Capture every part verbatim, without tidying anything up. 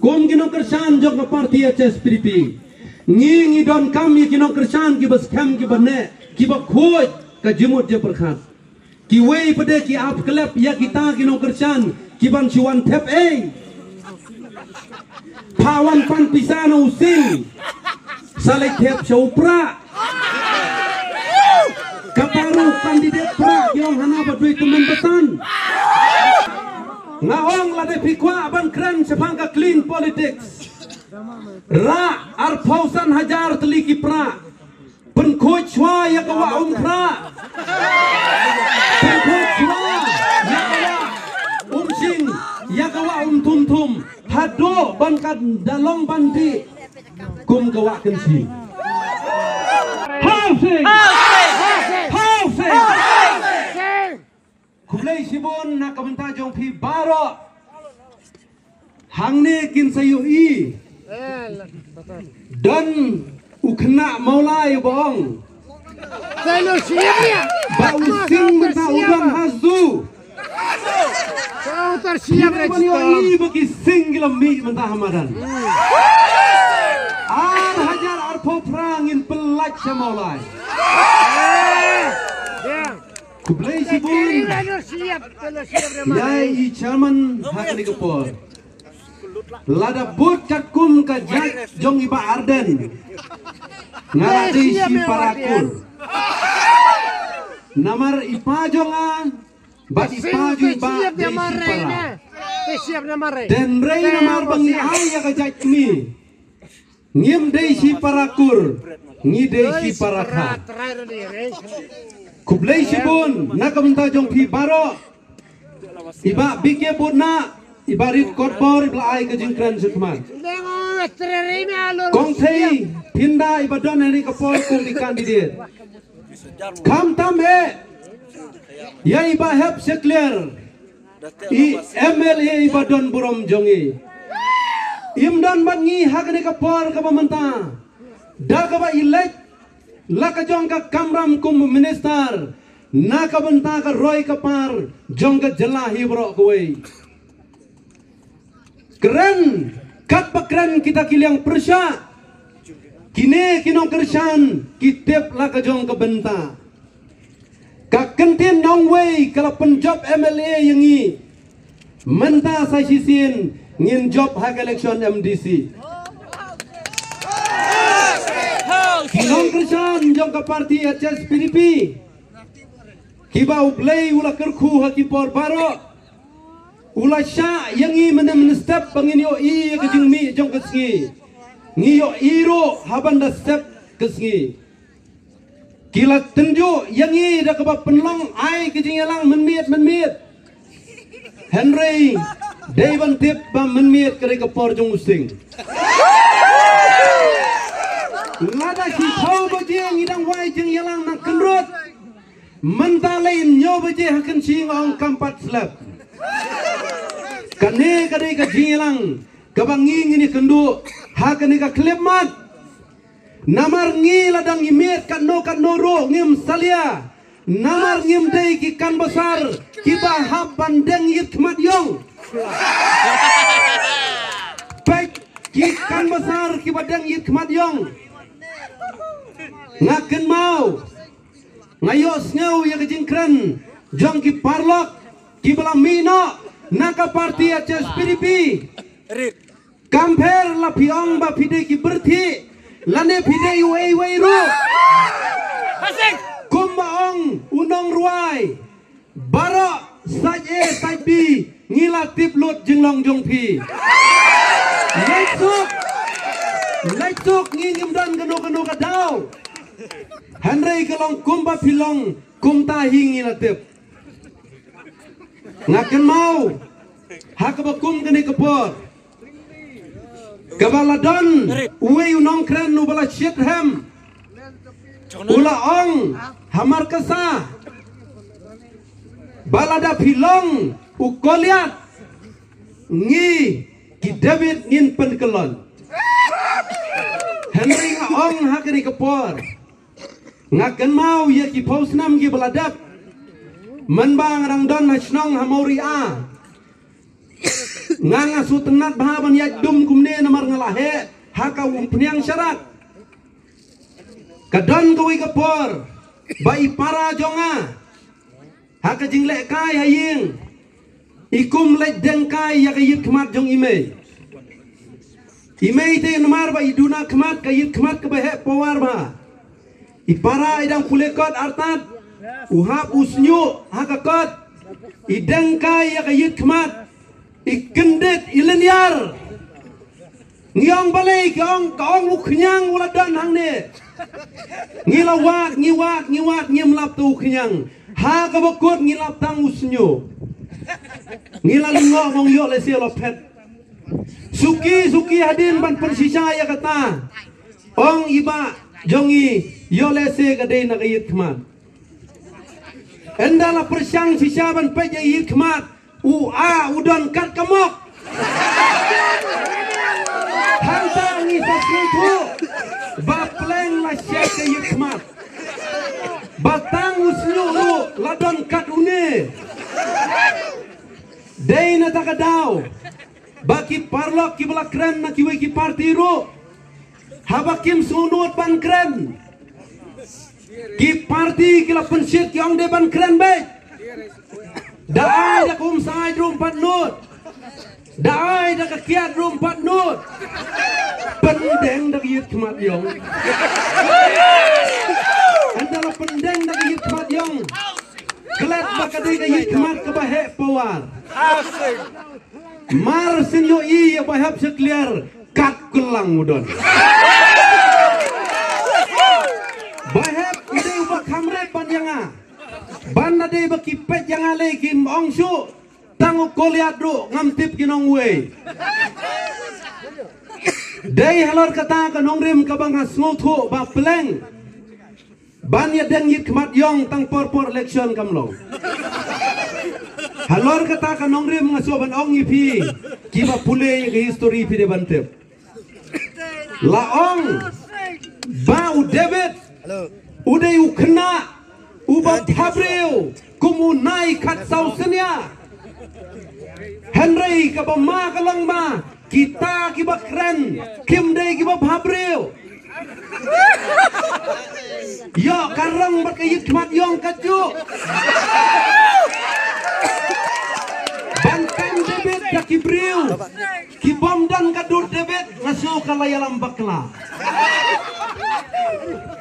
Kum ki nongkyrshan jong ka party H S P D P, ngi ngi donkam ïa ki nongkyrshan kiba skhem, kiba neh, kiba khuid ka jingmut jingpyrkhat. Kiwei pat de ki ap klep ïa kita ki nongkyrshan ki ban shu wan thep ei. Pha wan pan pisa na u Sing, sa leit thep sha u Prah. Kata ruh candidate Prah ki ong hana ba dei tymmen batan. Nga ong lada phi kwah ban kren shaphang ka clean politics, rah arphew san hajar tylli ki Prah. Pynkhuid shuwa ïa ka wah Umkhrah. Pynkhuid shuwa ïa ka wah Umsing, ïa ka wah Umthumthum. Haduh ban ka da long ban dih kum ka wah Kynshi. Housing! Housing! Khublei shibun na ka bynta jong phi baroh. Hangne kin sa ïohi. Don u khynnah Mawlai uba ong ba u Sing mynta u don ha zoo. Phi ban ïohi ba ki Sing ki la mih mynta ha madan. Ar hajar arphew phra ngin pyllait sha Mawlai. Khublei shibun ïa i chairman ha kane ka por. Lada bud katkum ka jait jong i Bah Ardent, nga la dei shi para kur. Namar i pa jong nga bad i pa jong i Bah dei shi para. Te hynrei namar ba ngi ai ïa ka jait kmie, ngim dei shi para kur, ngi dei shi para kha. Khublei shibun na ka bynta jong phi baroh. I Bah B K Budnah, i Bah Rit Kotbor, i ba la ai ka jingkren shakhmat. Kong Thei Pynda, i ba don ha kane ka por kum i candidate. Khamtam eh ïa i Bah Hep Shakliar, i M L A i ba don burom jong ngi. Im don bad ngi ha kane ka por kaba mynta, da kaba i leit la ka jong ka kamram kum u minister na ka bynta ka roi ka par jong ka jylla hi baroh kawei. Kren katba kren kita ki liang pyrshah, kine ki nongkyrshan ki tip la ka jong ka bynta. Ka kyntien nongwei ka la pynjop M L A ïa ngi. Mynta sa shisien ngin jop ha ka election M D C. Ki nongkyrshan jong ka party H S P D P, kiba U Blei u la kyrkhu ha ki por baroh, u la shah ïa ngi mynne mynstep ba ngin ïohi ïa ka jingmih jong ka sngi. Ngi ïohi ruh ha ban da step ka sngi. Ki la tynjuh ïa ngi da kaba pynlong ai ka jingïalang mynmiet mynmiet. Hynrei dei ban tip ba mynmiet ka dei ka por jong u Sing. Lada shiphew baje ngi dang wai jingïalang na Kynrut, mynta lei hynñiew baje ha Kynshi nga ong kam pat slap. Kane ka dei ka jingïalang kaba ngi ngin ïakynduh ha kane ka khyllipmat. Namar ngi lada ngi miet katno katno ruh ngim salia. Namar ngim dei ki canvasser kiba hap ban deng ïit khmat ïong. Peit ki canvasser kiba deng ïit khmat ïong. Nga kynmaw, nga ïohsngew ïa ka jingkren jong ki paralok kiba la mih noh na ka party H S P D P. Kam pher la phi ong ba phi dei ki pyrthei lane phi dei uei uei ruh. Kumba ong u nongrwai, baroh side A side B ngi la tip lut jinglong jong phi. Leit suk, leit suk, ngi ngim don kano kano ka daw. Hynrei ka long kumba phi long kumta hi ngi la tip. Nga kynmaw ha kaba kum kane ka por kaba la don uwei u nongkren uba la shit hem, u la ong ha Markasa ba lada phi long u Goliath, ngi ki David ngin pynkyllon. Hynrei nga ong ha kane ka por, nga kynmaw ïa ki phew snem kiba la dep, mynba nga dang don ha shnong ha Mawria. Nga nga sngewtynnat bha ban ïaid dum kumne namar nga la heh ha ka umphniang sharak. Ka don kawei ka por ba i para jong nga ha ka jinglehkai ha ïing i kum leit dengkai ïa ka ïit khmat jong i mei. I mei te namar ba i duna khmat ka ïit khmat kaba heh pawar bha. I para i dang pule kot artat, u hap u sñiuh ha ka kot, i dengkai ïa ka ïit khmat, i kyndit, i lyniar. Ngi ong balei, ka ong, ka ong u khñiang u la don hangne. Ngi la wad, ngi wad, ngi wad, ngim lap tu u khñiang. Ha kaba kut ngi lap tang u sñiuh. Ngi la lyngngoh ba ong ïoh lehse la phet. Suki, suki hadien ban pynshisha ïa kata. Ong i bah jong ngi, ïoh lehse ka dei na ka ïit khmat. Ynda la pyrshang shisha ban peit ïa ka ïit khmat, u a u don kat ka mok. Hangta ngi sa sngewthuh ba pleng la shet ka ïit khmat. Ba tang u sñiuh ruh la don kat une. Dei na kata ka daw ba ki paralok kiba la kren na kiwei ki parti ruh, haba kim sngewnud ban kren, ki parti ki la pynshit ki ong dei ban kren beit. Da ai da ka umsaid ruh ym pat nud. Da ai da ka kiad ruh ym pat nud. Pyndeng da ka ïit khmat ïong. Ynda la pyndeng da ka ïit khmat ïong, klet ba ka dei ka ïit khmat kaba heh pawar. Mar sien ïohi ïa Bah Hep Shakliar, kat kylang u don. Bah Hep u dei uba kham rit ban ïa nga. Ban da dei ba ki peit ïa nga lei kim ong shuh. Tang u Koliat ruh ngam tip kin ong uei. Dei halor kata ka nongrim kaba nga sngewthuh ba pleng ban ïa deng ïit khmat ïong tang por por election kam long. Halor kata ka nongrim nga sngewbha ban ong ïa phi kiba pule ïa ka history phi dei ban tip. La ong ba u David u dei u khynnah uba bhabriew kum u Nai Khatsaw Syinia. Hynrei kaba ma ka long ba kita kiba kren kim dei kiba bhabriew. Ïoh ka rong bad ka ïit khmat ïong katjuh. Ban kam David da ki briew ki bym don ka dur David, nga sngew ka la ïalam bakla.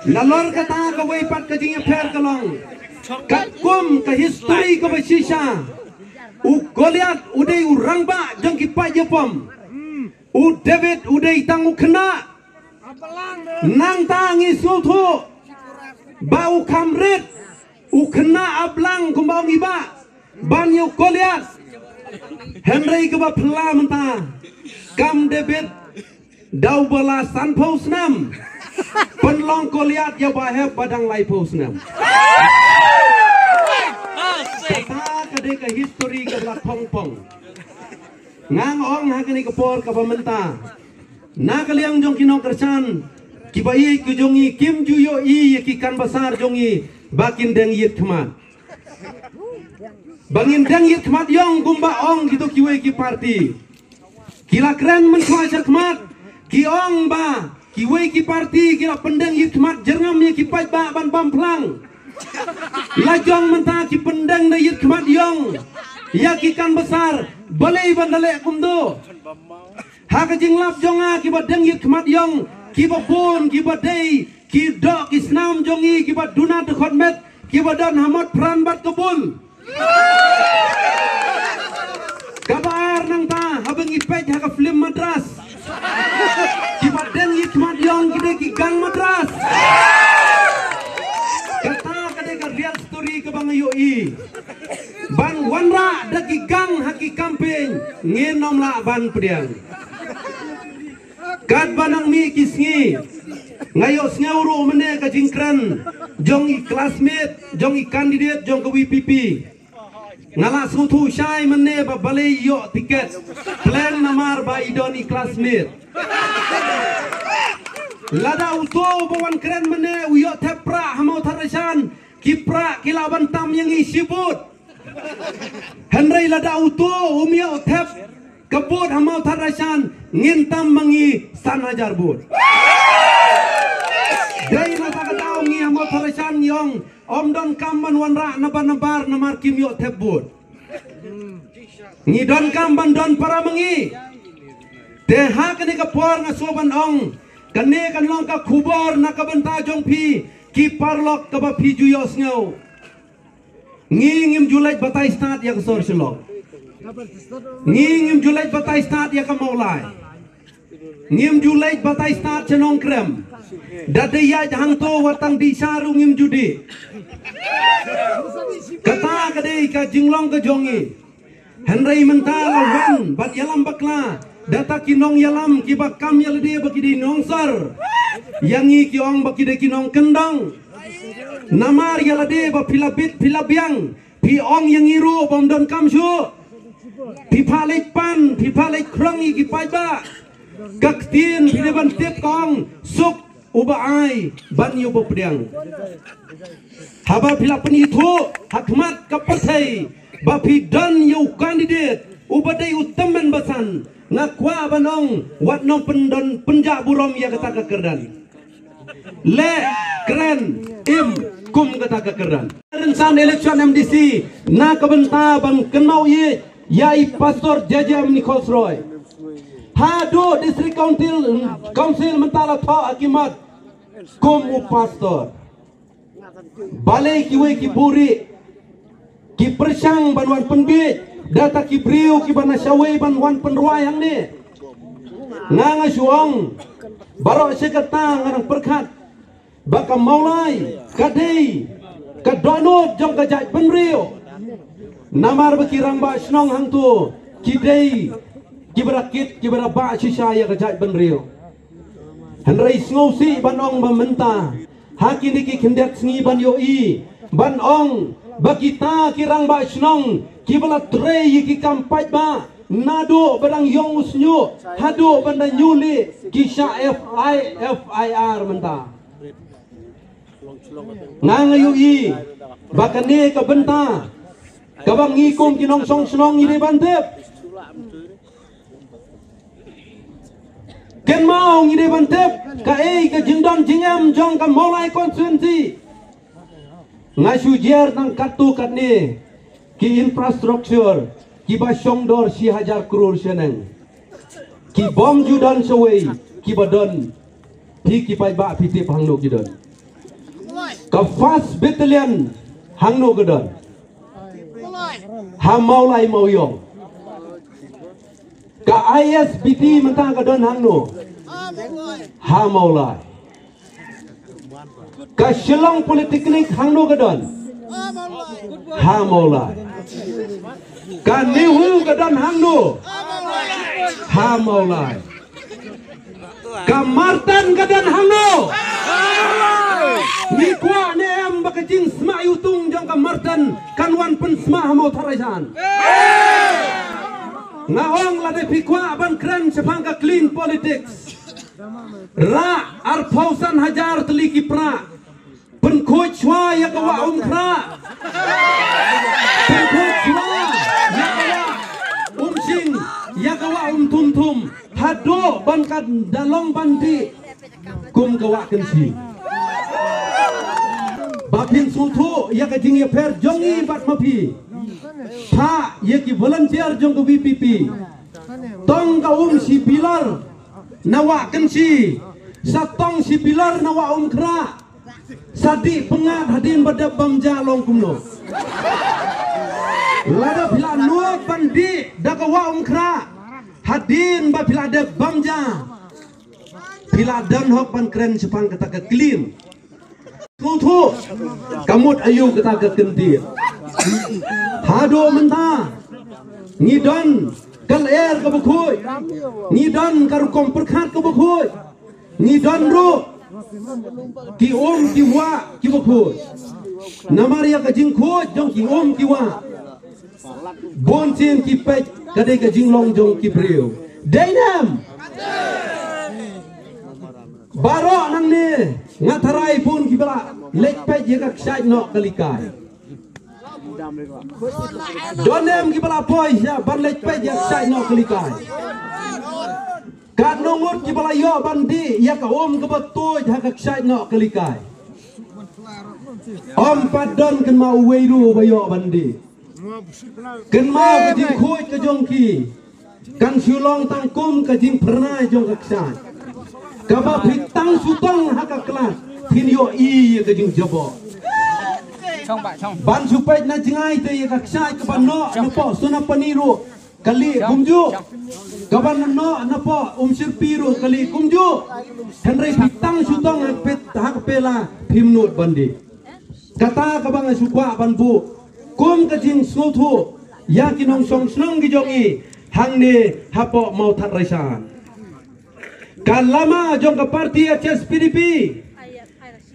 Nalor kata kawei pat ka jingïapher ka long, katkum ka history kaba shisha, u Goliath u dei u rangbah jong ki paid ïapom. U David u dei tang u khynnah. Nangta ngi sngewthuh ba u kham rit, u khynnah ablang kumba ong i bah, ban ïa u Goliath. Hynrei kaba phylla mynta, kam David da uba la sanphew snem, pynlong Goliath ïa Bah Hep ba dang laiphew snem. Kata ka dei ka history kaba la thong pong. Nga ong ha kane ka por kaba mynta, na ka liang jong ki nongkyrshan, kiba ïeit ki jong ngi kim ju ïohi ïa ki canvasser jong ngi ba kin deng ïit khmat. Ba ngin deng ïit khmat ïong kumba ong kito kiwei ki parti. Ki la kren mynshuwa sha khmat, ki ong ba kiwei ki parti ki la pyndeng ïit khmat jyrngam ïa ki paidbah ban bam phlang. La jong mynta ki pyndeng da ïit khmat ïong ïa ki canvasser, balei ban da leh kumto? Ha ka jinglap jong nga, kiba deng ïit khmat ïong kiba bun kiba dei ki doh ki snam jong ngi kiba duna dkhot met, kiba don ha Motphran bad Kabul. Kaba ar nangta, haba ngi peit ha ka film Madras, kiba deng ïit khmat ïong ki dei ki gang Madras. Kata ka dei ka real story kaba nga ïohi. Ban wanrah da ki gang ha ki campaign, ngin ym lah ban pdiang. Katba nang mih ki sngi, nga ïohsngew ruh mynne ka jingkren jong i classmate, jong i candidate jong ka V P P. Nga la sngewthuh shai mynne ba balei i ïoh tiket, pleng namar ba i don i classmate. Lada uto ba wan kren mynne u ïoh thep prah ha Mawthadraishan, ki prah ki lah ban tam ïa ngi shibun. Hynrei lada uto um ïoh thep, Ka vote ha Mawthadraishan ngin tam ma ngi san hajar vote. Dei na kata ka daw ngi ha Mawthadraishan ngi ong, ym donkam ban wanrah nabar nabar namar kim ïoh thep vote. Ngi donkam ban don para ma ngi. Te ha kane ka por nga sngewbha ban ong, kane kan long ka khubor na ka bynta jong phi ki paralok kaba phi ju ïohsngew. Ngi ngim ju leit batai stad ïa ka sor Shillong. Ngi ngim ju leit batai stad ïa ka Mawlai. Ngim ju leit batai stad sha Nongkrem. Da dei ïaid hangto wat tang dih sha ruh ngim ju dih. Kata ka dei ka jinglong ka jong ngi. Hynrei mynta la wan ban ïalam bakla da kita ki nongïalam kiba kam ïa lade ba ki dei nongsor ïa ngi, ki ong ba ki dei ki nongkyndong. Namar ïa lade ba phi la bit phi la biang, phi ong ïa ngi ruh ba ym donkam shuh. Phi phah leit pan, phi phah leit khrong ïa ki paidbah. Ka ktien phi dei ban tip ka ong, suk uba ai ban ïa uba pdiang. Haba phi la pynithuh ha khmat ka pyrthei ba phi don ïa u candidate uba dei u tymmen basan, nga kwah ban ong wat nang pyndon pynjah burom ïa kata ka kyrdan. Leh, kren, im kum kata ka kyrdan. Rynsan election M D C na ka bynta ban kynmaw ïa i Pastor J J M Nichols Roy. Haduh District Council, Council mynta la thoh ha ki mat kum u pastor. Balei kiwei ki buhrieh ki pyrshang ban wan pynbiej da kita ki briew kiba na shawei ban wan pynrwai hangne? Nga nga shu ong, baroh shi katta nga dang pyrkhat ba ka Mawlai ka dei ka dohnud jong ka jaitbynriew. Namar ba ki rangbah shnong hangto ki dei kiba da kit kiba da bah shisha ïa ka jaitbynriew. Hynrei sngewsih ban ong ba mynta ha kine ki khyndiat sngi ban ïohi ban ong ba kita ki rangbah shnong kiba la trei ïa ki kam paidbah naduh ba dang ïong u shñiuh haduh ban da ñiuh lieh ki shah F I, F I R mynta. Nga nga ïohi ba kane ka bynta kaba ngi kum ki nongshong shnong ngi dei ban tip. Kynmaw ngi dei ban tip kaei ka jingdon jingem jong ka Mawlai constituency. Nga shu jer tang katto katne ki infrastructure kiba shong dor shi hajar klur shaneng. Ki bym ju don shawei kiba don. Phi ki paidbah phi tip hangno ki don. Ka first battalion hangno ka don? Ha Mawlai Mawiong. Ka I S B T mynta ka don hangno? Ha Mawlai. Ka Shillong Polytechnic hangno ka don? Ha Mawlai. Ka NEHU ka don hangno? Ha Mawlai. Ka Martan ka don hangno? Ngi kwah ne em ba ka jingsma ïutung jong ka Martan kan wan pynsma ha Mawthadraishan? Nga ong lada phi kwah ban kren shaphang ka clean politics, rah arphew san hajar tylli ki prah. Pynkhuid shuwa ïa ka wah Umkhrah. Pynkhuid shuwa ïa ka wah Umshing, ïa ka wah Umthumthum. Haduh ban ka da long ban dih kum ka wah Kynshi. Ba phin sngewthuh ïa ka jingïapher jong ngi bad ma phi. Phah ïa ki volunteer jong ka V P P. Tong ka um shi pilar na wah Kynshi. Sa tong shi pilar na wah Umkhrah. Sa dih pyngngad hadien ba dep bam ja long kumno. Lada phi la nud ban dih da ka wah Umkhrah hadien ba phi la dep bam ja, phi la don hok ban kren shaphang kata ka clean. Sngewthuh ka mut aïu kata ka kyntien. Haduh mynta ngi don ka lyer kaba khuid, ngi don ka rukom pyrkhat kaba khuid. Ngi don ruh ki um ki wah kiba khuid. Namar ïa ka jingkhuid jong ki um ki wah, bun sien ki peit ka dei ka jinglong jong ki briew. Dei ne em? Baroh nangne nga tharai bun kiba la leit peit ïa ka kshaid noh ka likai. Don em kiba la poi sha ban leit peit ïa ka kshaid noh kali kai? Katno ngut kiba la ïoh ban dih ïa ka um kaba tuid ha ka kshaid noh kali kai? Ym pat don kynmaw uwei ruh uba ïoh ban dih. Kynmaw ka jingkhuid ka jong ki kan shu long tang kum ka jingphyrnai jong ka kshaid. Kaba phi tang shu tong ha ka klas phin ïohi ïa ka jingjaboh. Ban shu peit na jngai te ïa ka kshaid kaba noh napoh Sonapani ruh kali kumjuh. Kaba noh napoh Umshyrpi ruh kali kumjuh. Hynrei phi tang shu tong ha ka pela phim nud ban dih. Kata kaba nga shu kwah ban buh kum ka jingsngewthuh ïa ki nongshong shnong ki jong i hangne hapoh Mawthadraishan. Ka lama jong ka parti H S P D P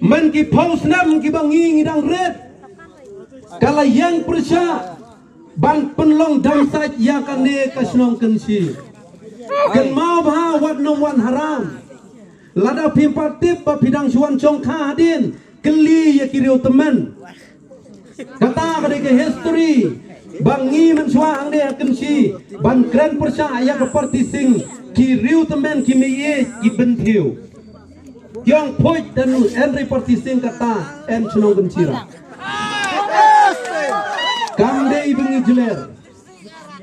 man ki phew snem kiba ngi ngi dang rit, ka la ïeng pyrshah ban pynlong dam sait ïa kane ka shnong Kynshi. Kynmaw bha wat nong wan haram. Lada phim pat tip ba phi dang shu wan shongkha hadien, kylli ïa ki riew tymmen. Kata ka dei ka history ba ngi mynshuwa hangne ha Kynshi ban kren pyrshah ïa ka parti Sing, ki riew tymmen ki mei ïeit ki bynthiew. Ki ong phuit dan Henry parti Sing kata em shnong Kynshi ra. Kam dei ba ngi jler.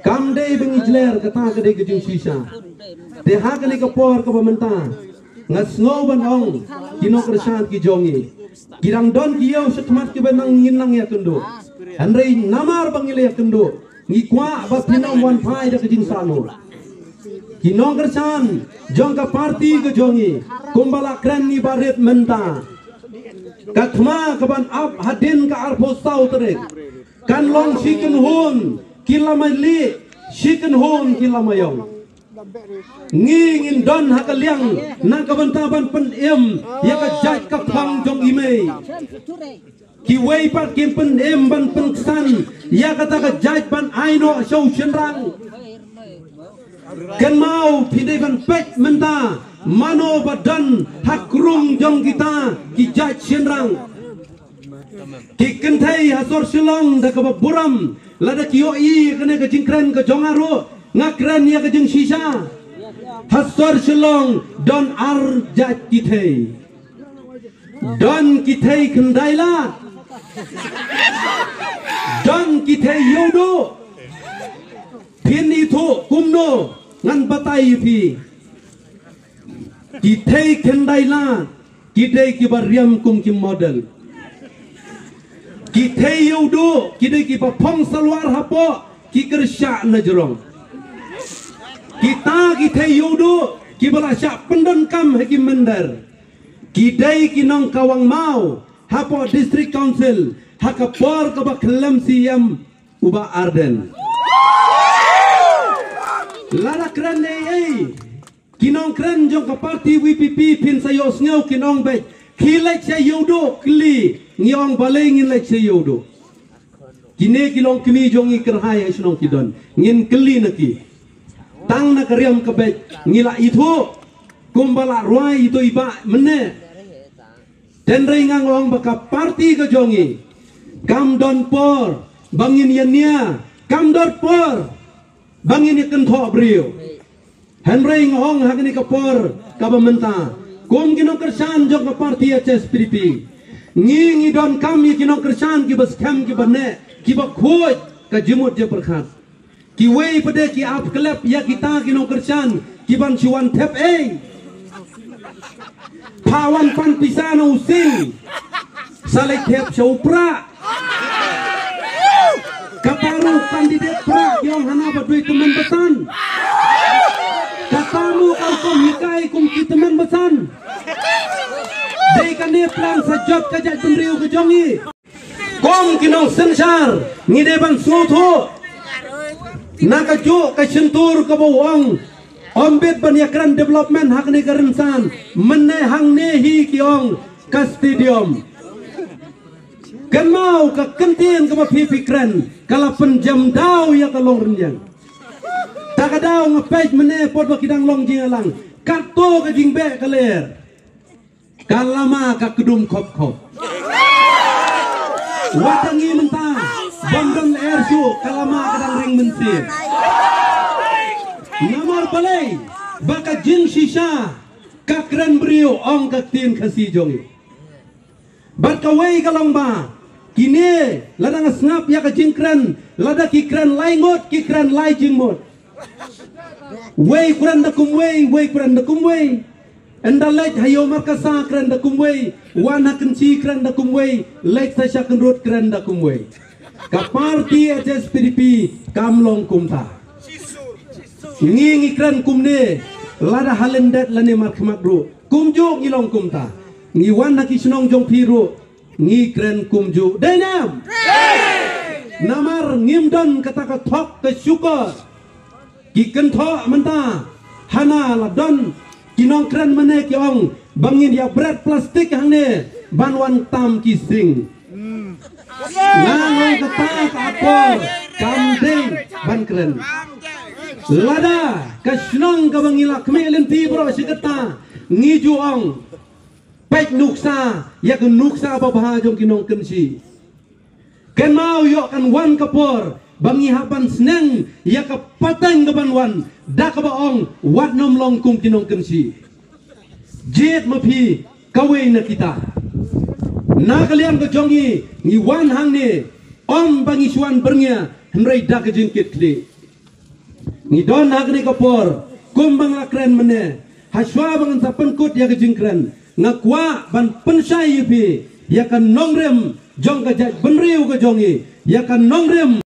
Kam dei ba ngi jler, kata ka dei ka jingshisha. Te ha kane ka por kaba mynta nga sngew ban ong ki nongkyrshan ki jong ngi, ki dang don ki ïew shakhmat kiba nang ngin nang ïakynduh. Hynrei namar ba ngi la ïakynduh, ngi kwah ba phin ym wan phai da ka jingsano. Ki nongkyrshan jong ka parti ka jong ngi, kumba la kren ngi barit mynta, ka thma kaban ap hadien ka arphew saw tarik kan long shi kynhun ki lamai lieh, shi kynhun ki lamai ïong. Ngi ngin don ha ka liang na ka bynta ban pynim ïa ka jait ka khang jong i mei. Kiwei pat kin pynim ban pynksan ïa kata ka jait ban ai noh sha u shynrang. Kynmaw phi dei ban peit mynta mano ba don ha krung jong kita ki jait shynrang. Ki kynthei ha sor Shillong da kaba burom, lada ki ïohi kane ka jingkren ka jong nga ruh, nga kren ïa ka jingshisha. Ha sor Shillong don ar jait ki thei. Don ki thei khyndai lad. Don ki thei ïewduh. Phin ithuh kumno, ngan batai ïa phi. Ki thei khyndai lad ki dei kiba riam kum ki model. Ki thei ïewduh ki dei kiba phong salwar hapoh, ki kyrshah na jrong. Kita ki thei ïewduh kiba la shah pyndonkam ha ki mynder, ki dei ki nongkawang maw hapoh District Council ha ka por kaba khlem C M u Bah Ardent. Lada kren ei ei, ki nongkren jong ka parti V P P phin sa ïohsngew kin ong beit, ki leit sha ïewduh, kylli, ngi ong balei ngin leit sha ïewduh. Kine ki longkmie jong ngi kyrhai ha shnong ki don, ngin kylli na ki. Tang na ka riam ka beit ngi la ithuh kumba la rwai ito i bah mynne. Hynrei nga ong ba ka parti ka jong ngi kam don por ba ngin ïania, kam don por ba ngin ïa kynthoh briew. Hynrei nga ong ha kane ka por kaba mynta, kum ki nongkyrshan jong ka parti H S P D P, ngi ngi donkam ïa ki nongkyrshan kiba skhem, kiba neh, kiba khuid ka jingmut jingpyrkhat. Kiwei pat de ki ap klep ïa kita ki nongkyrshan ki ban shu wan thep ei. Pha wan pan pisa na u Sing, sa leit thep sha u Prah. Kata ruh candidate Prah ki ong hana ba dei tymmen basan. Kata ruh ka rukom hikai kum ki tymmen basan. Dei kane plan sa jot ka jaitbynriew ka jong ngi. Kum ki nongsynshar ngi dei ban sngewthuh. Na kajuh ka shyntur kaba u ong, ym bit ban ïakren development ha kane ka rynsan, mynne hangne hi ki ong ka stadium. Kynmaw ka kyntien kaba phi phi kren ka la pynjem daw ïa ka longrynïeng. Ta ka daw nga peit mynne, por ba ki dang long jingïalang, kato ka jingbeh ka ler. Ka lama ka kdum khop khop. Wat ngi mynta. Bym don er shuh, ka lama ka dang ring mynsiem. Namar balei, ba ka jingshisha ka kren briew, ong ka ktien Khasi jong ngi. Bad kawei ka long ba, kine, lada nga sngap ïa ka jingkren, lada ki kren lai ngut, ki kren lai jingmut. Wei kren da kumwei, wei kren da kumwei. Ynda leit ha Ïew Markasa kren da kumwei, wan ha Kynshi kren da kumwei, leit sa sha Kynrut kren da kumwei. Ka party H S P D P kam long kumta. Ngi ngi kren kumne, lada ha lyndet lane markhmat ruh kumjuh ngi long kumta. Ngi wan ha ki shnong jong phi ruh ngi kren kumjuh. Dei ne em? Namar ngim don kata ka thok ka shukor. Ki kynthoh mynta, hana la don ki nongkren mynne ki ong ba ngin ïa bret plastik hangne ban wan tam ki sing. Nga ong kata ka akor kam dei ban kren. Lada ka shnong kaba ngi la khmih lynti baroh shi katta, ngi ju ong peit nuksa, ïa ka nuksa babha jong ki nongkynshi. Kynmaw ïoh kan wan ka por ba ngi hap ban sneng ïa ka pateng ka ban wan da kaba ong wat nym long kum ki nongkynshi. Jied ma phi kawei na kita. Na ka liang ka jong ngi, ngi wan hangne ym ba ngi shu wan byrngem, hynrei da ka jingkitkhlieh. Ngi don ha kane ka por, kum ba nga la kren mynne, hashwa ba ngan sa pynkut ïa ka jingkren, nga kwah ban pynshai ïa phi ïa ka nongrim jong ka jaitbynriew ka jong ngi, ïa ka nongrim